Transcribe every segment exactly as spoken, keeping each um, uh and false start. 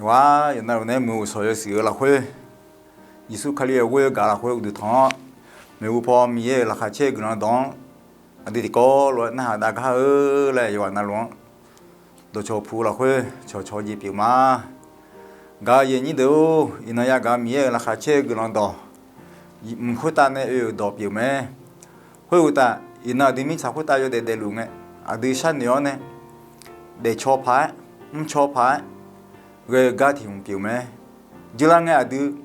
Yawqghaq yawqnavluf nae muiq-eu uqshawq yawshuif-euq lafkhoer, Yeqsur Kali-euq ghoer-eu gaq lafkhoer uqduq tanq-awr, maeqhu paw Miqyaer-euq laqkhaq caer-eu guiqlanq dawq-anr aqdui tiqkawv lof-aer narhaq dav gar-eu laer yawqghaq navluf-anr dawqcawq puq lafkhoer cawqcawq jeq pyeuf ma. Gaq-eu aqyuif aqnyir deuq-or, iqnan yagaq Miqyaer-euq laqkhaq caer-eu guiqlanq dawq mq khoertav nae oe-euq dawq pyeuf mae. Khoeruqtaf, iqnan aqdui mirtsaq khoertav yawdaef daefluf ngae, aqdui sharnoeq-awr nae daefcaw paq-aer, mrcaw paq-aer ghae-eu gar tiq hmq pyeuf mae. Jeular ngae aqdui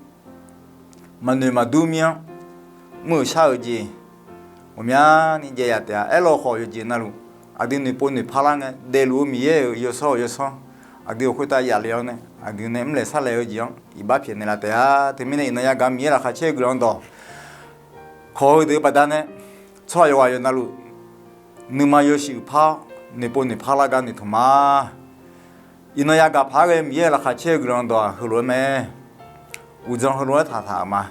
maqnoeq maqdur mir-anr mr-euq shar-euq jeq ghawqmyani jaev yaf taef-a. Aerlawkhawf yawqjeq navluf aqdui noeqpov noeqpar lar ngae, daefluf-eu Miqyaer-euq yawsanr-euq yawsanr aqdui-euq khoertav yaf le-awr nae, aqdui nae mrlaeq sarlaeq-eu jeq-anr iqbax pyaeqnaeq laf taef-a. Teumirnae iqnan yagaq Miqyaer laqkhaq caer-eu guiqlanq dawq kawq heudeuq baqdanae tsawrhaq yawqghaq yawqnavluf nuima yawshuif par-awr noeqpov noeqpar lar gar noeqtmq ma. Iqnan yagaq paq-aer ghae Miqyaer laqkhaq caer-eu guiqlanq dawq-aq heulof-aer mae. Uqdzan heulof-aer taqtaq-euq ma.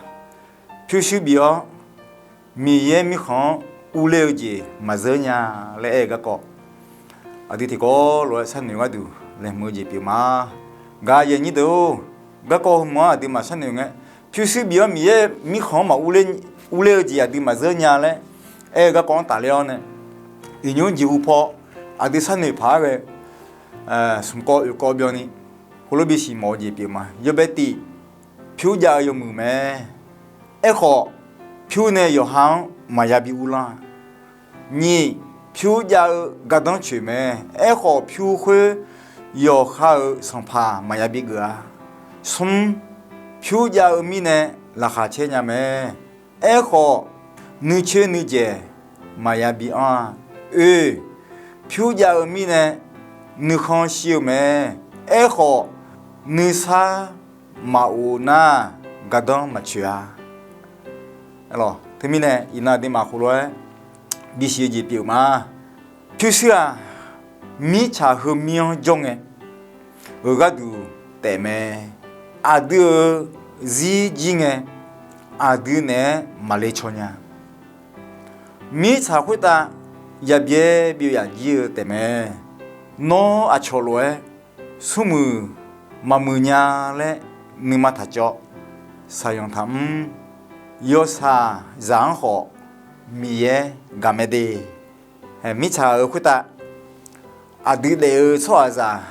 Pyurshuir bif-awr Miqyaer mirkhanq-anr urler-eu jeq maqzeur nya laer aer-eu garkawv aqdui tiqkawv lof-aer sharnoeq gharduq laeqhmq-eu jeq pyeuf ma. Gaq-eu aqyuif aqnyir deuq-or, garkawv heumq-anr aqduimaf sharnoeq ngae, pyurshuir bif-awr Miqyaer mirkhanq-anr maqur, urler-eu jeq aqdui maqzeur nya laer aer-eu garkawv-anr tafler-awr nae, iqnymr jeqhu paw aqdui sharnoeq paq-aer ghae smq kawv oeq kawv byanni heulof-aer bisiq mawf-eu jeq pyeuf ma. Yawbae tif, pyur jav-eu yawmuiq mae. Aerkhawf, pyur nae yawqha-anr maqya bi urlar-a. Nyiq, pyur jav-eu gardanr coeq mae. Aerkhawf, pyur khoer yawqha-euq sanqpaq maqya bi geuf-a. Smr, pyur jav-eu mirnae laqkhaq caer nya mae. Aerkhawf, nuicoer nuijaeq maqya bi anr-a. Oe, pyur jav-eu mirnae nuikhanr shir-eu mae. Aerkhawf, nuisar maqof nar, gardanr maqcoeq-a. Teumirnae iqnan aqduimaf khoerlof-aer bisiq-eu jeq pyeuf-eu ma. Pyurshuir-aq, mirtsaq heumir-anr jawr ngae, euq gharduq taef mae. Aqdui-euq zir jir ngae, aqdui naeq-aer maqle caw nya. Mirtsaq khoertav yabyaer byov yaf jir-eu taef mae. Nawr aqcawq lof-aer smrmuiq maqmuiq nya laer nuima taq cawv, saqyanq taq mr, yawshaqzaq-anr khawf Miqyaer gaq mae de. Mirtsaq-euq khoertav aqdui daef-eu tsawrhaqzaq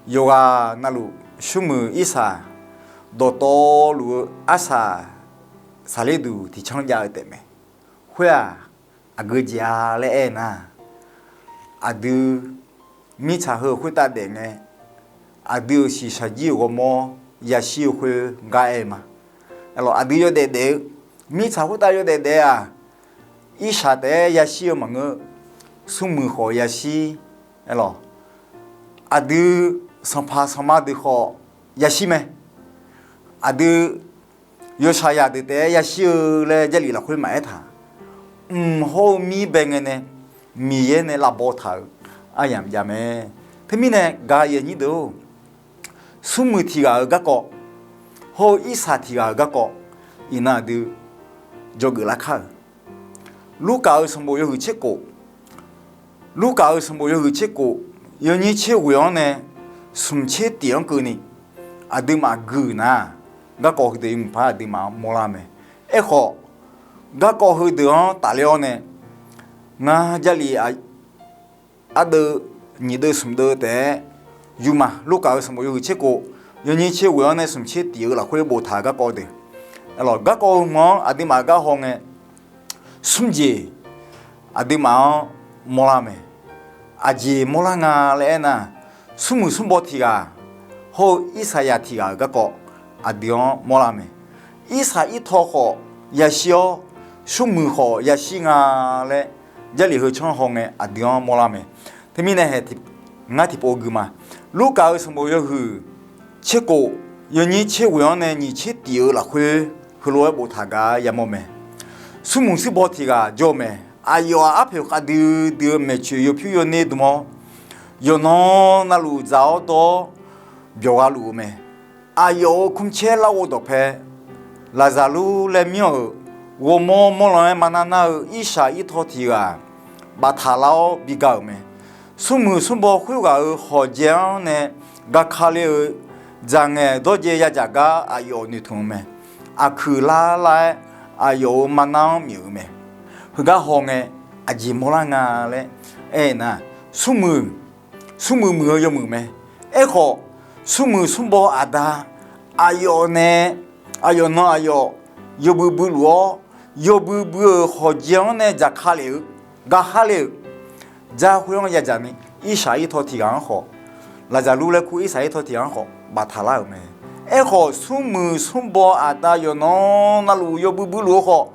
yawqghaq navluf smrmuiq irsaq dawqtawvluf-eu arsaq saqler duq tiqcanr jav-eu taef mae. Khoer-aq, aqgeu jeq-a laer aernar, aqdui mirtsaq heu-euq khoertav daef ngae, aqdui-euq shiqshaq jir-euq ghawrmawr yashir-eu khoer gar aer ma. Aqdui yawdaef daef-eu, mirtsaq khoertav yawdaef daef-aq, irsaq taef-aer yashir-eu maqngeur, smrmuiq khawf yashir, aerlawq, aqdui sanqpaq sanqma deuq khawf yashir mae. Aqdui yawshaqzaq deuq taef-aer yashir-eu laer Jarlif lafkhoer maqaer taq. Mq hawr-eu mir bae ngae nae Miqyaer nae lavbaw taq-euq aryamq jav mae. Teumirnae gaq-eu aqyuif aqnyir deuq-or, smrmuiq tiq ghaq-euq garkawv hawr-eu irsaq tiq ghaq-euq garkawv iqnan aqdui dzawgeuf lar kar-euq. Lurkaf-euq sanqbof yawhuiq tserkof, Lurkaf-euq sanqbof yawhuiq tserkof, yawnyir tser ghoeq-anr nae smq tser tif-anr keuvni aqduimaf gui-euq nar, garkawv heudeuq yawmuiq par aqduimaf-anr mawrlar mae. Aerkhawf, garkawv heudeuq-anr tafler-awr nae, ngar Jarlif ardeuv nyiq deuv smq deuv taef-aer yuma. Lurkaf-euq sanqbof yawhuiq tserkof, yawnyir tser ghoeq-anr nae smq tser tif-eu lafkhoer boftaq-euq garkawv deuq, garkawv heu hmq-anr aqduimaf gar haw ngae, smr jeq aqduimaf-anr mawrlar mae. Aqjeq mawrlar nga laer aernar, smrmuiq smrbaw tiq ghaq hawr-eu irsaqzaq tiq ghaq-euq garkawv aqdui-anr mawrlar mae. Irsaq irtaw khawf yashir-awr, smrmuiq khawf yashir nga laer Jarlif heu canr haw ngae aqdui-anr mawrlar mae. Teumirnae hae, ngar tiqpov gui ma. Lurkaf-euq sanqbof yawhuiq tserkof, yawnyir tser ghoeq-anr nae nyiq tser tif-eu lafkhoer heulof-aer boftaq gar yamawr mae. Smrmuiq smrbaw tiq ghaq jawr-eu mae. Aqyawf-aq arpoeq khavdui dui-eu maeqtsoeq yawpyur yawner dm-awr, yawqnan navluf dzaq-awr dawr-awr byawq gha luf-eu mae. Aqyawf-euq kmrcaer larghov dawqpae Laqzaqlur laer myanr-euq ghawrmawr mawr lan-aer marnar nar-eu irsaq irtaw tiq ghaq baftaq lar-awr bi ga-euq mae. Smrmuiq smrbaw khoerghaq-euq hawqjae-anr nae gaka ler-eu dzaq ngaeq dawrjaev yadzaq gar aqyawf noeqtmq-eu mae. Aqkuiq lar lar-aer aqyawf-euq marnar-anr myeuf-eu mae. Heugar hawngae aqjeq mawrlar nga laer aernar, smrmuiq, smrmuiq muiq-eu yawmuiq mae. Aerkhawf, smrmuiq smrbaw aqda aqyawf nae, aqyawf nan aqyawf yawbui builuf-awr, yawbui bui-euq hawqjeq-anr nae dzaqka lef-eu, gaqkha le-euq, jar khoer-anr yadzaq ni, irshaq irtaw tiq ghaq-anr khawf, Laqzaqlur laer kur irshaq irtaw tiq ghaq-anr khawf baftaq lar-euq mae. Aerkhawf, smrmuiq smrbaw aqda yawqnan navluf yawbui builuf-eu khawf,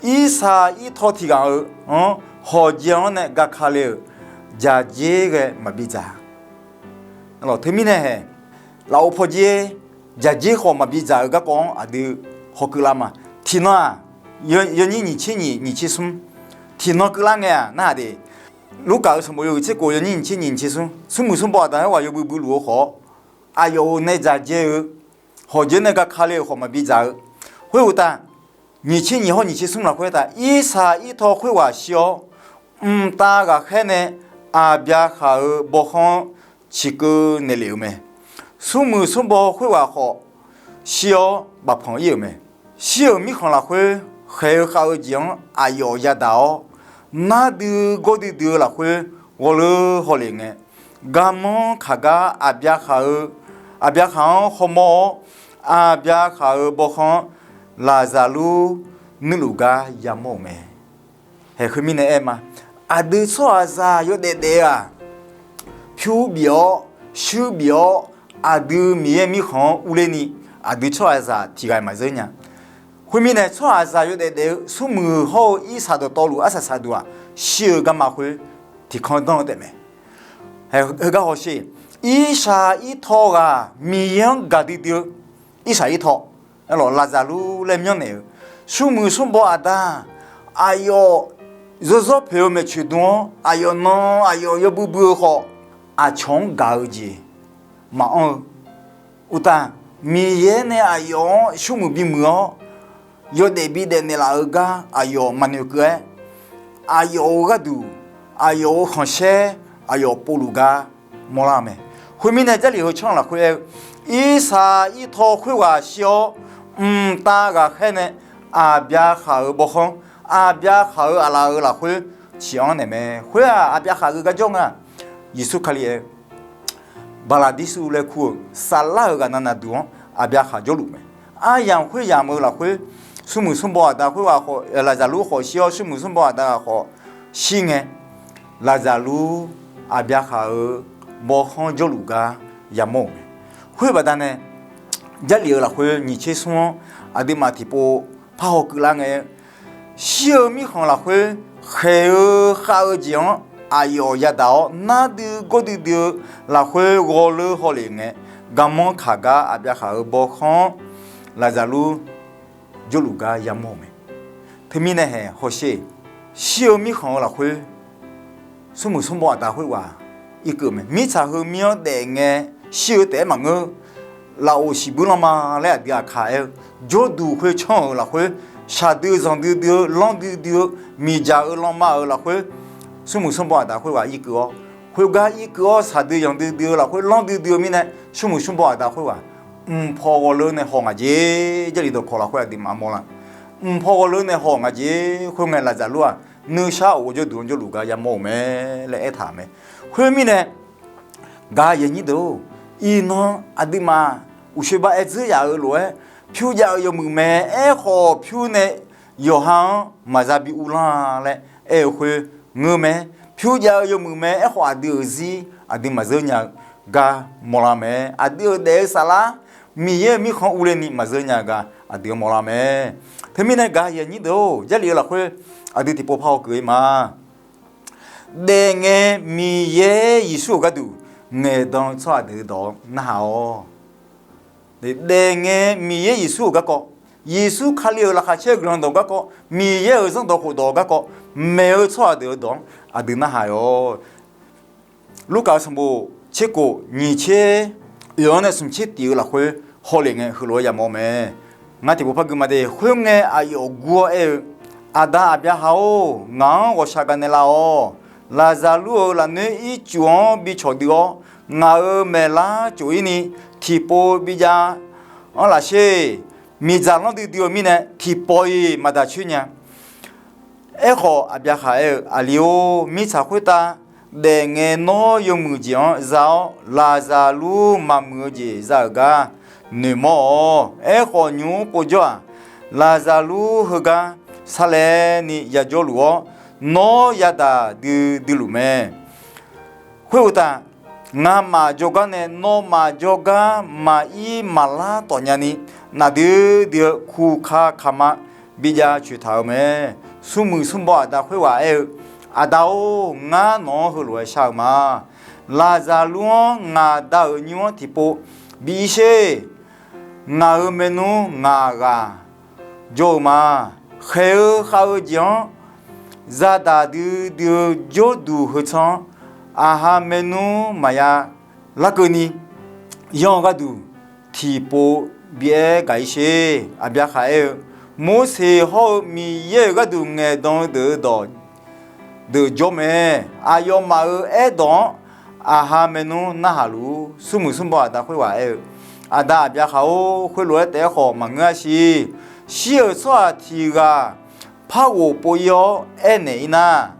irshaq irtaw tiq ghaq-euq-anr hawqjeq-anr nae gaqka le-euq jaqjer ghae maqbi dzaq. Teumirnae hae, lafov pawjer jaqjer khawf maqbi dzaq-eu garkawv-anr aqdui hawkeuv lar ma. Tiqnan-aq, yawnyir nyiq tser nyiq nyiq tser smr, tiqnan keuvlar ngae-aq narhaq de. Lurkaf-euq sanqbof yawhuiq tser kof yawnyir nyiq tser nyiq nyiq tser smr, smrmuiq smrbaw aqda khoerghaq yawbui builuf-eu khawf, aqyawf-euq nae dzaqjae-eu hawqjeq nae gaqka le-euq khawf maqbi dzaq-eu. Khoeruqtaf, nyiq tser nyiq hawr nyiq tser smr lafkhoer taf, irshaq irtaw khoerghaq shir-awr, mqtav ghaqkhaer nae Aqbyaqhaq-euq bawkhanr-anr ciqkeuv naeqlef-euq mae. Smrmuiq smrbaw khoerghaq khawf shir-awr bafpanq ir-euq mae. Shir-euq mirkhanq lafkhoer khaeq-eu khav-eu jeq-anr aqyawf yadaq-awr, nar dui gawr duidui-eu lafkhoer ghawrleur hawlef ngae, garmanr kaq gar Aqbyaqhaq-eu, Aqbyaqhaq-anr hawmawr-awr, Aqbyaqhaq-euq bawkhanr-anr Laqzaqlur nuirluf gar yamawr-euq mae. Haeq khoermirnae aer ma, aqdui tsawrhaqzaq yawdaef daef-eu-aq, pyur bif-awr shuir bif-awr aqdui Miqyaer mirkhanq-anr urler ni, aqdui tsawrhaqzaq tiq ghaq maqzeur nya. Khoermirnae tsawrhaqzaq yawdaef daef-eu smrmuiq hawr-eu irshaq dawqtawvluf arsaq saqduq-aq, shir-eu garma khoer tiqkanr danr-eu taefmae. Heugar hawsher, irshaq irtaw ghaq Miqyaer-anr gaqdui dui-eu irshaq irtaw, Laqzaqlur laer myanrnaeq-eu smrmuiq smrbaw aqda, aqyawf zawrzawr poeq-eu maeqtsoeq dm-anr aqyawf nan aqyawf yawbui bui-eu khawf, aqcawq-anr gaq-eu jeq maqanr-eu. Uqtaf, Miqyaer nae aqyawf-anr smrmuiq bimuiq-awr, yawdaef bidaef naeqlaf-eu gar aqyawf maqnoeq keuv-aer, aqyawf-euq gharduq, aqyawf-euq khanqsaer aqyawf povluf gar mawrlar-eu mae. Khoermirnae, Jarlif heu tsanr lafkhoer aer-eu, irshaq irtaw khoerghaq shir-awr, mqtav ghaqkhaer nae Aqbyaqhaq-euq bawkhanr, Aqbyaqhaq-euq aqlaf-euq lafkhoer ciq-anr naeq mae. Khoer-aq, Aqbyaqhaq geugar jawr nga. Yeqsur Kali aer-eu, Baqlaqdirsuv laer kur-euq saflar-euq ghaqna naqduq-anr Aqbyaqhaq jawrluf mae. Aryamq khoeryamq-eu lafkhoer, smrmuiq smrbaw aqda khoerghaq khawf, Laqzaqlur khawf shir-awr, smrmuiq smrbaw aqda ghaq khawf shir ngae, Laqzaqlur Aqbyaqhaq-euq bawkhanr jawrluf gar yamawr-euq mae. Khoer baqdanae, Jarlif-eu lafkhoer nyiq tser smr-anr aqduimaf tiqpov parhaw keuvlar ngae, shir-eu mirkhanq lafkhoer khaeq-eu khav-eu jeq-anr aqyawf yadaq-awr, nar dui gawr duidui-eu lafkhoer ghawrleur hawlef ngae, garmanr kaq gar Aqbyaqhaq-euq bawkhanr-anr Laqzaqlur jawrluf gar yamawr-euq mae. Teumirnae haeq hawsher, shir-eu mirkhanq-eu lafkhoer smrmuiq smrbaw aqda khoerghaq irkeuv mae. Mirtsaq heumir-anr daef ngae, shir-eu taef-aer maqngeur. Lafov siqbuir lanma laer aqdui aqkaq aer-eu, jawrduq khoertsanr-euq lafkhoer, shaqdui zanqdui dui-eu lanr duidui-eu miqdzaq-eu lanma-euq lafkhoer, smrmuiq smrbaw aqda khoerghaq irkeuv-awr, khoergar irkeuv-awr shaqdui zanqdui dui-eu lafkhoer lanr duidui-eu mirnae, smrmuiq smrbaw aqda khoerghaq mqpaw ghawrleur nae haw ngaq jeq. Jarlif dawqkawq lafkhoer aqduimaf mawrlar, mqpaw ghawrleur nae haw ngaq jeq. Khoerngae Laqzaqlur-aq, nuishar of-eu jawrduq-anr jawrluf gar yamawr-euq mae laer aertaq-euq mae. Khoermirnae, gaq-eu aqyuif aqnyir deuq-or, iqnan aqduimaf uqshoe bar aer dzeur yaf-euq lof-aer, pyur jav-eu yawmuiq mae. Aerkhawf pyur nae yawqha-anr maqza bi uvlanr-a laer aer-eu khoer ngeur mae. Pyur jav-eu yawmuiq mae. Aerkhawf aqdui-euq zir aqdui maqzeur nya-eu gar mawrlar mae. Aqdui-euq daef-eu saflar Miqyaer-euq mirkhanq uvle ni maqzeur nya-eu gar aqdui-anr mawrlar mae. Teumirnae gaq-eu aqyuif aqnyir deuq-or, Jarlif-eu lafkhoer aqdui tiqpov parhaw keuv-ir ma. Daef ngae Miqyaer Yeqsur-euq gharduq ngaeqdan-eu tsawrhaq deuq-eu dawq-anr narhaq-awq. Daef ngae Miqyaer Yeqsur-euq garkawv, Yeqsur Kali-euq laqkhaq caer-eu guiqlanq dawq garkawv, Miqyaer-euq zanrdawq khofdawq garkawv, maeq-eu tsawrhaq deuq-eu dawq-anr aqdui narhaq-awq. Lurkaf-euq sanqbof tser kof nyiq tser oeq-anr nae smq tser tif-eu lafkhoer hawlef ngae heulof-aer yamawr mae. Ngar tiqpov par gui ma de. Khoerngae aqyawf gur-awr aer-eu, Aqda Aqbyaqhaq-or, ngaq-anr ghawqshaq gaqnaeq laf-awq. Laqzaqlur-euq lafnoer ircuf-anr bi cawqdui-awr, ngaq-euq maeqlar cof-ir ni, tiqpov bijav-anr lafsher. Miqdzaq lanr duidui-eu mirnae tiqpawf-iq maqdaq coer nya. Aerkhawf, Aqbyaqhaq aer-eu, Aqli-or, mirtsaq khoertav daefngae nawr yawmuiq jeq-anr za-awr, Laqzaqlur maqmuiq-eu jeq za-euq gar noeqmawr-awq. Aerkhawf, nymq-mr povjawr-aq, Laqzaqlur heugar sarlaevni yajawr luf-awr, nawr yadaq duidui luf mae. Khoeruqtaf, ngamaf jawrgar nae nawmaf jawrgar maqir maqlar tawfnya ni, nafdui dui-eu kuka kaqma bijav coeqtaq-euq mae. Smrmuiq smrbaw aqda khoerghaq aer-eu, Aqda-or, ngar nawq-anr heulof-aer shar-eu ma. Laqzaqlur-anr ngaq Da-euq nymr-anr tiqpov bi ir sher. Ngaq-euq maernmr ngaq ghaq jawr-eu ma. Khaeq-eu khav-eu jeq-anr zadaq duidui-eu jawrduq heu tsanr-anr, aqha maernmr maqya larkeuv ni, yanr-eu gharduq tiqpov bi aer gaq ir sher. Aqbyaqhaq aer-eu, Morseq hawr-eu Miqyaer-euq gharduq ngaeqdan-eu deuq-eu dawq deuq jawr mae. Aqyawfmaf-euq aerdawq-anr aqha maernmr narhaq luf-ur. Smrmuiq smrbaw aqda khoerghaq aer-eu, Aqda Aqbyaqhaq-or, khoerlof-aer taef-aer khawf maqngeur-a siq. Shir-euq tsawrhaq tiq ghaq par ghof pov ir-awr aernaeq ir nar,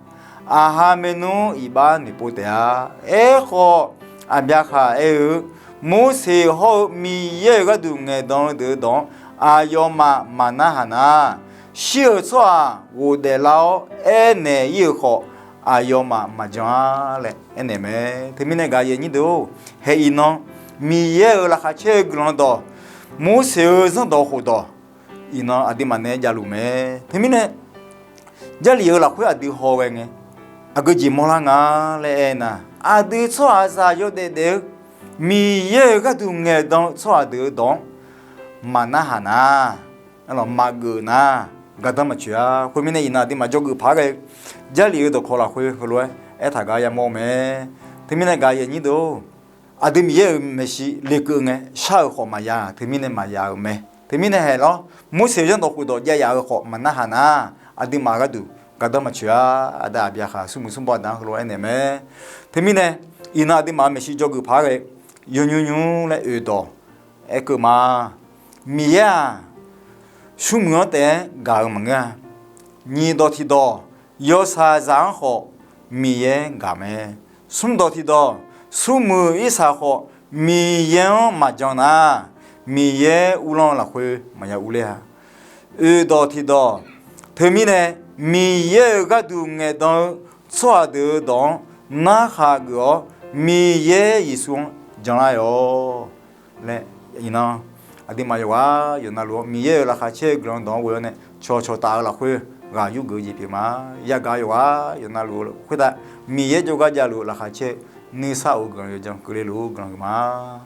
aqha maernmr iqbax noeqpov taef-a. Aerkhawf, Aqbyaqhaq aer-eu, Morseq hawr-eu Miqyaer-euq gharduq ngaeqdan-eu deuq-eu dawq-anr aqyawfmaf maqnarhaq nar, shir-euq tsawrhaq ghofdaef lar-awr aernaeq ir-euq khawf, aqyawfmaf maqjan-a laer aernaeq mae. Teumirnae gaq yaeq nyir deuq-or, haeq iqnan Miqyaer-euq laqkhaq caer-eu guiqlanq dawq, Morseq-euq zanrdawq khofdawq, iqnan aqduimaf naeq-aer javluf mae. Teumirnae Jarlif-euq lafkhoer aqdui haw ghae ngae, aqgeu jeq mawrlar nga laer aernar, aqdui tsawrhaqzaq yawdaef daef-eu Miqyaer-euq gharduq ngaeqdan-eu tsawrhaq deuq-eu dawq-anr maqnarhaq nar, maqgeuf nar, gardanr maqtsoeq-a. Khoermirnae iqnan aqduimaf dzawgeuf paq-aer ghae-eu Jarlif-euq dawqkawq lafkhoer heulof-aer aertaq gar yamawr-eu mae. Teumirnae gaq yaeq nyir deuq-or, aqdui Miqyaer-euq maeqshi lekeuv ngae shar-euq khawf maqya, teumirnae maqya-euq mae. Teumirnae haeq lawr, Morseq-euq zanrdawq khofdawq jav yaf-euq khawf maqnarhaq nar, aqduimaf gharduq gardanr maqtsoeq-a. Aqda Aqbyaqhaq smrmuiq smrbaw aqda-anr heulof-aer aernaeq mae. Teumirnae iqnan aqduimaf-euq maeqshi dzawgeuf paq-aer ghae, yawnymr nymr laer oeqdawq aerkeuv ma. Miqyaer-aq, smrmuiq-anr taef-aer gaq-eu maqngeur-a. Nyiq dawq tiqdawq, yawshaqzaq-anr khawf Miqyaer gaq mae. Smr dawq tiqdawq, smrmuiq irsaq khawf Miqyaer-anr maqjan nar, Miqyaer uvlanr-eu lafkhoer maqya urler-a. Oeq dawq tiqdawq, teumirnae Miqyaer-euq gharduq ngaeqdan-eu tsawrhaq deuq-eu dawq-anr narhaq geuf-awr, Miqyaer Yeqsur-anr janlar aer-awq laer, iqnan aqduimaf yawqghaq yawqnavluf-anr Miqyaer-euq laqkhaq caer-eu guiqlanq dawq-anr ghoe-awr nae cawqcawq taf-eu lafkhoer ghaq yurgeuf-eu jeq pyeuf ma. Yagaq yawqghaq yawqnavluf khoertav Miqyaer jawrgar javluf-eu laqkhaq caer-eu nuisar of-eu guiqlanq yawjan keuvle luf-eu guiqlanq geuf ma.